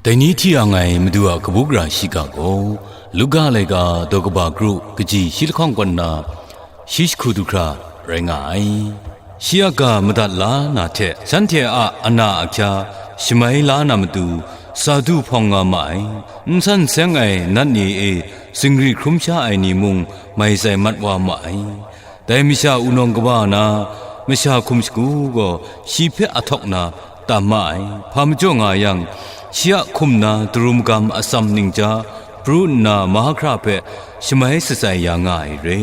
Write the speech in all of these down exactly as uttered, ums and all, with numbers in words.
Dai ni hti yang ai Madu a kabu gara shiga gaw, Luka laika daw kaba kru kaji shi lahkawng kaw nna, shi jahku du hkra rai nga ai. Shi a ga madat la na hte, shanhte a ana ahkya shamai la na matu, sa du hpawng nga ma ai. N san seng ai nat ni e zingri hkrum sha ai ni mung mai tsai mat wa ma ai. Dai masha wunawng kaba na, masha hkum shagu gaw shi hpe ahtawk na tam ma ai. Hpa majaw nga yang, shi a hkum na daru magam atsam ningja pru nna mahkra hpe shamai shatsai ya nga ai re.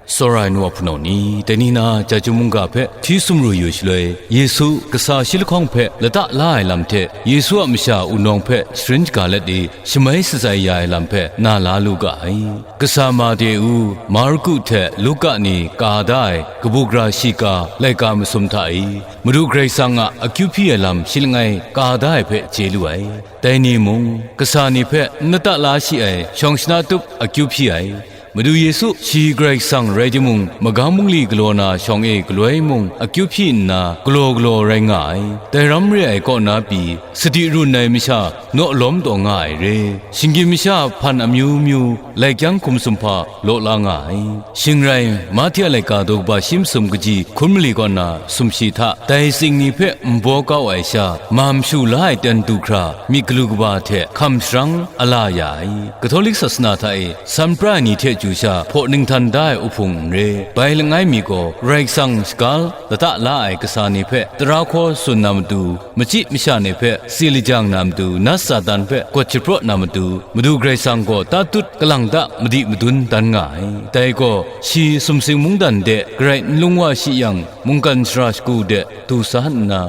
Tsawra ai nu a hpunau ni, dai ni na Chyeju mungga hpe hti sumru yu shaloi, Yesu kasa shi lahkawng hpe lata la ai lam hte, Yesu a masha wunawng hpe sharin shaga let i, shamai shatsai ya ai lam hpe na la lu ga ai. Kasa Made-u, Marku hte Luka ni ka da ai kabu gara shiga laika masum hta i, Madu Karai Kasang a akyu hpyi ai lam shi langai ka da ai hpe chye lu ai. Dai ni mung, kasa ni hpe n lata la shi ai shawng shana tup akyu hpyi ai. Madu Yesu shi Karai Kasang rai timung, magam bungli galaw na shawng e galoi mung akyu hpyi nna, galaw galaw rai nga ai. Dai ram re ai kaw na pyi, sadi run ai masha naw lawm taw nga ai re. Shinggyim masha hpan amyu myu, lai kyang hkum sumhpa law la nga ai. Shing rai, Mahte a laika daw kaba shi masum kaji hkun mali kaw na sumshi hta, dai tsing ni hpe nbaw kau ai sha, mam shu la ai ten du hkra, myit galu kaba hte hkam sharang ala ya ai. Katolik sasana hta e san pra ai ni hte chyu sha hpaw ninghtan da ai uhpung n re. Bai langai mi gaw, Karai Kasang shaga lata la ai kasa ni hpe tara hkaw tsun na matu, machyi masha ni hpe tsi lajang na matu, nat Satan hpe gawt shapraw na matu, Madu Karai Kasang gaw tatut kalang ta madi madun dan nga ai. Dai gaw, shi sumsing mungdan de garai n lung wa shi yang, mungkan sara shagu de du sa nna,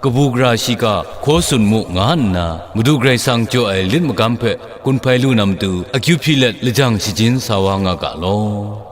kabu gara shiga hkaw tsun mu nga nna, Madu Karai Kasang jaw ai lit magam hpe gun hpai lu na matu, akyu hpyi let lajang shajin sa wa nga ga law.